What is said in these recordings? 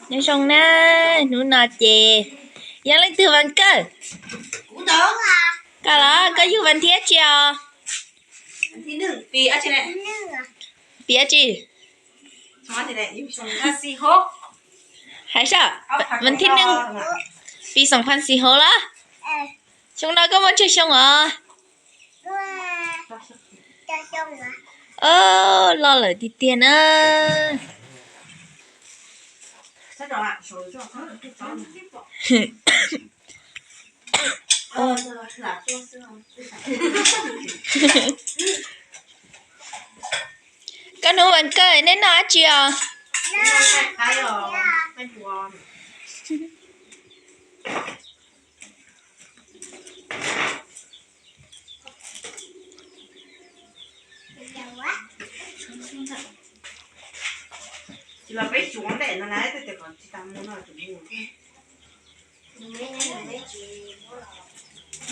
Nyob zoo na, hnub no ces yog leej twg vas kawg? Koj los, koj yug vas thiab tsi os? Piv tsi? Hais saib, vas thib neej, pis xoom phan xis hauv los? Xyoo no koj muaj tsawg xyoo os? Loj lawm tiag tiag na. Koj hnub vas kawg nej noj dab tsi os?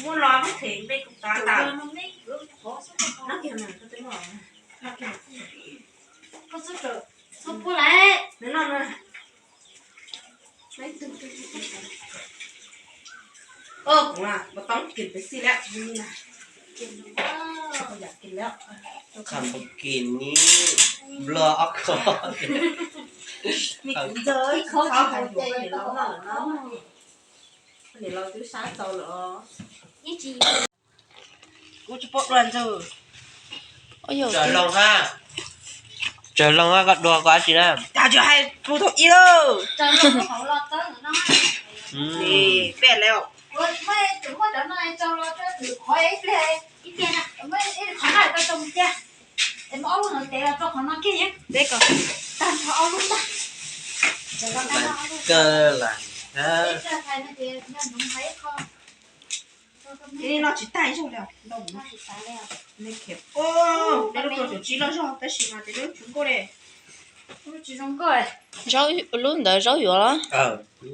Muab los muab them npe kuv tav tas. Koj txhob pub lawm. Kuv mas tau kis pes xij lawm, tsis muaj nyiaj na. Kham pau kis ni, nplog ob khov. Niam laus twb sab tau lawm. Kuv tsis pom dua ntxawg. Tsawg loo ha, tsawg loo ha, koj dua koj dab tsi na? Cas tsis hais mus thaum ub lawm. Peb lawm. Kawg las. Noj tsis tag ib zaug li. Neb lub tsis loj zog tab sis mas ces lub tsis zoo nkauj li. Zaub, lub ntawd zaub yuav los?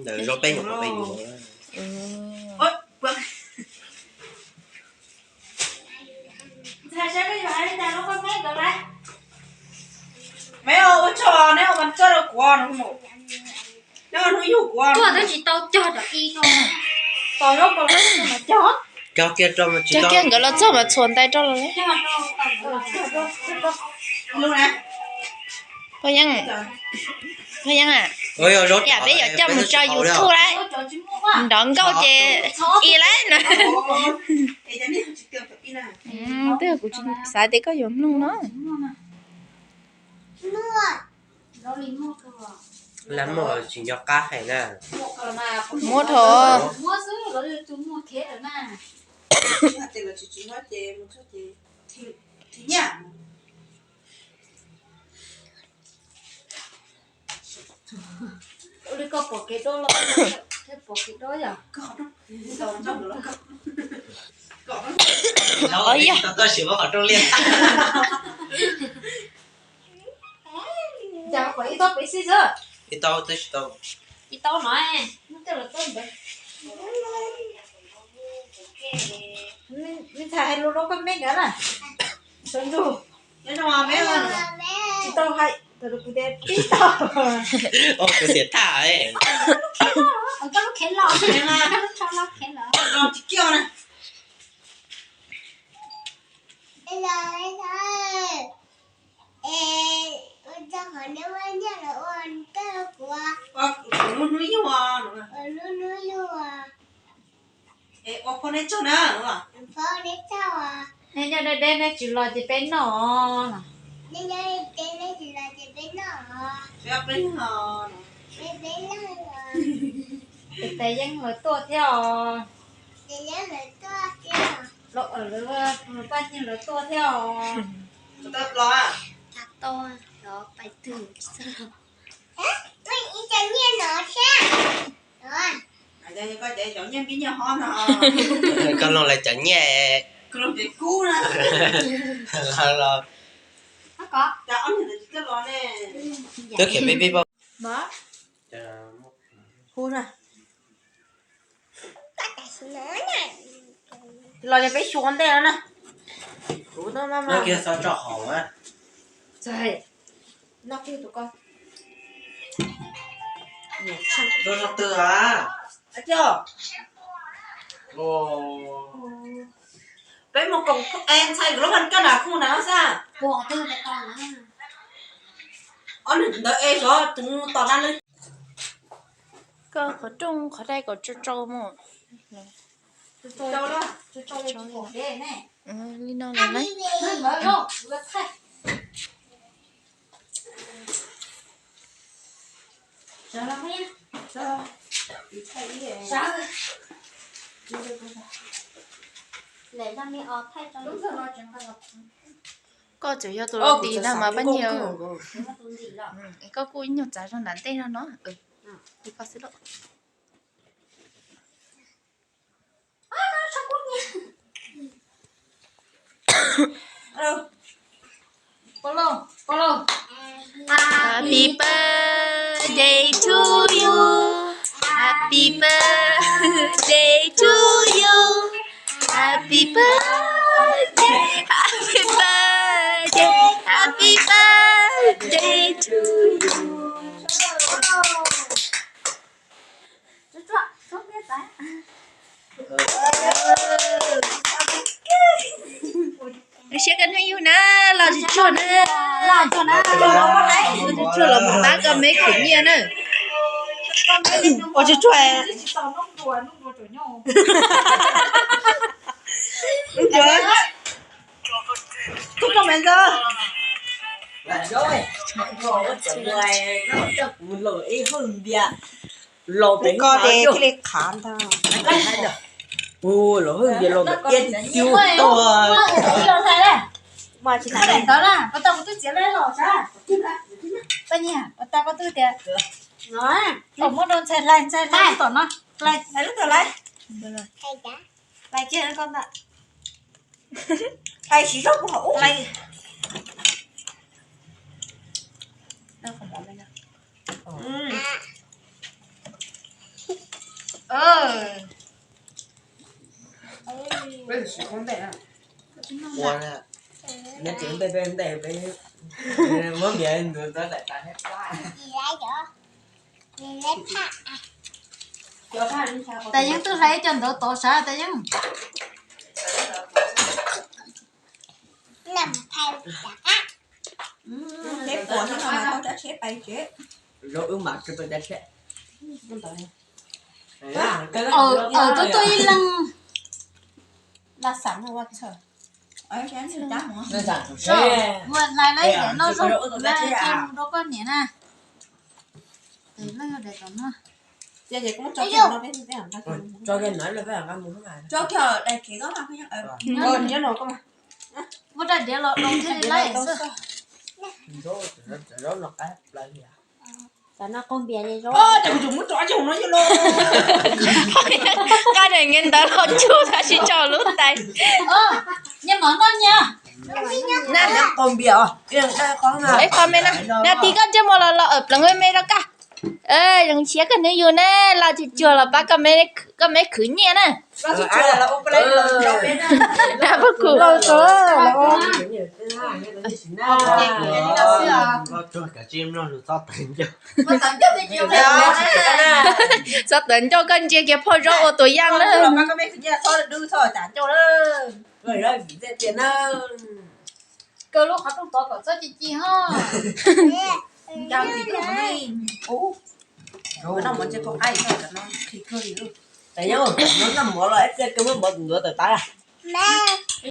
Ntawd zaub peb yuav, peb yuav. Ntxhais saib peb yuav hais li cas rau koj meb nkawd lawm. Meb ua tsaug, neb ua mas txawj rau kuv no. Neb ua hnub yug kuv. Tuaj twb tsis tau cog cov i no. Tos zaub ko mas cog. Cog kiag rau mas tsis tau. Cog kiag nkawd los txog mas txhuam ntais rau los li. Phooj Ywg, Phooj Ywg a, yam peb yuav coj mus tso YouTube lawm, nrov nkauj ces i lawm no. Twb yog kuv tsis xav tias koj yuav mloog no. Lam muaj tsis nco qab hais na. Muab dhau. Ua li koj pom kev dob los thiab pom kev dob yom. Ib tau pem xwb. Ib tau tab sis tau. Ib tau no, tej los tau ntawd. Me ntxhais hais lus rau koj meb nkawd na. Sawv ntsug. Tsis tau hais, kuv tias tib tau. Kuv xiam thaj. Koj lub khev los, koj lub khev los. Hnub yug, ua phob neb tsaug na. Nej nyob deb deb neb tsis los ces peb noj. Tais yeeb lawv tuaj thiab os. Paj Nyiag lawv tuaj thiab os. Koj looj lawv cov nyiaj. Koj looj ces kub na. Los, twb khiav peb peb pab. Hu na. Los yog peb xyuas ntej no na. Kuv no mas kiag txhob tso hauv na. Noj kiag tus ko. Rau zog twg a? Peb mus koom ntxhais lub haj kab nram khoom nram no xwb. Ob niag ntawd es xyov tus mus tom na lawm. Koj qhov rooj qhov dai kom tsau tsau mus. Li no lawm na. Koj tseem yog tus laus tis ntag mas pab nyiag. Koj kuj ib nyuag txav zog nram ntej no no. Li koj xwb lauj. Happy birthday to you. Happy birthday to you. Happy birthday, happy birthday, happy birthday to you. Siab koj hnub yug na, los tsuag tsuag na. Los tsuag tsuag los mus pab koj me khwv nyiaj na. Ua tsuag tsuag. Tus koj me ntxawg. Kuv los ib hwj ntias los pem koj ces thiaj li qhav ntag. Los hwj ntias los ntawm tiab ti tiu tuag. Ntawd na, pas tas kuv twb txiav los sav. Pas tas koj twb tias kom muab rau ntxhais hlais, ntxhais hlais tom no. Hlais, hlais lub twg hlais? Hlais kiag koj ntag. Hlais siv zog kuv hauv ub. Ua na, neb tsev npe peb npe peb muab npias ntuas ntxov daim tas thiab. Tas yeej twb hlais cov ntawd tod sav tas yeej. Tsheb puas thiab no mas tau cov tsheb pais tsev. Zaub wb mam tsis pais cov tsheb. Aws, twb tuaj ib leeg laj xam no ua txhawm. Mus hlais lawm no zoo, mus rau koj niam na. Muab rau diav los los thiaj li laib xwb. Tam no qaug npias li zaub. Nqa daim nqe ntawd los cuag tab sis tso lub tais. Nyias mov noj nyias. Qaug npias os. Ib qho me na, nas tis koj ntsej muag los los pleev me me rau koj. Zoo siab koj hnub yug na, los tsuag tsuag los pab koj me khwv nyiaj na. Pob kuv. Txhob tawv ncauj, koj ntsia kiag phauj zaub ua tus yaj na. Kaw lub qhov rooj tod kom txhob ci ci ho. Noj mov ntse koj qab no, no noj mov los ib txhia kawg muab mov ntxuav tawm tas.